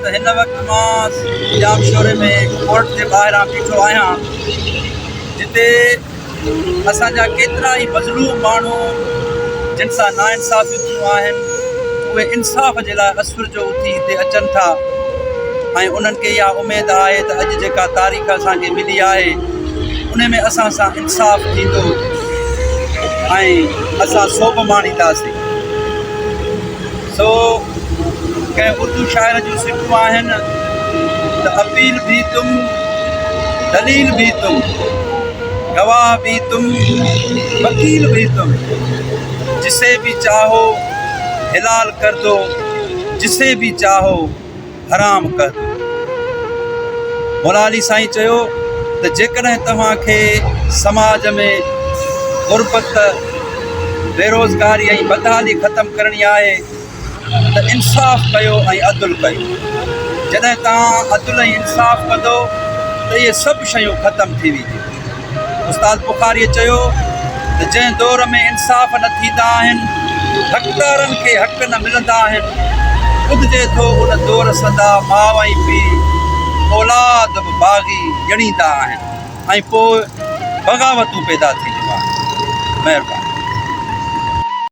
ته هن وقت مان ڄامشوري ۾ ڪورٽ جي ٻاهران بيٺو آهيان جتي اسان جا ڪيترا ئي مظلوم ماڻهو جن سان ناانصافيون ٿيون آهن اهي انصاف جي لاء اسر جو اٿي هتي اچن ٿا ۽ انهن کي اها اميد آهي ته اڄ جيڪا تاريخ اسان کي ملي آهي ان ۾ اسان سان انصاف ٿيندو ۽ اسان سوڀ ماڻينداسين. سو ڪنهن اردو شاعر جون سٽون آهن ته اپيل ڀي تم دليل ڀي تم گواهه ڀي تم وڪيل ڀي تم جسي ڀي چاهو حلال ڪر دو جسي ڀي چاهو حرام ڪر دو. مولا علي سائين چيو ته جيڪڏهن توهان کي سماج ۾ غربت، بيروزگاري ۽ بدحالي ختم ڪرڻي آهي ته انصاف ڪيو ۽ عدل ڪيو. جڏهن توهان عدل ۽ انصاف ڪندو ته اهي سڀ شيون ختم ٿي وينديون. استاد بخاريء چيو ته جنهن دور ۾ انصاف نه ٿيندا آهن، حقدارن کي حق نه ملندا آهن، ٻڌجي ٿو ان دور سندا ماء ۽ پيء اولاد به باغي ڄڻيندا آهن ۽ پوء بغاوتون پيدا ٿينديون آهن. مهرباني.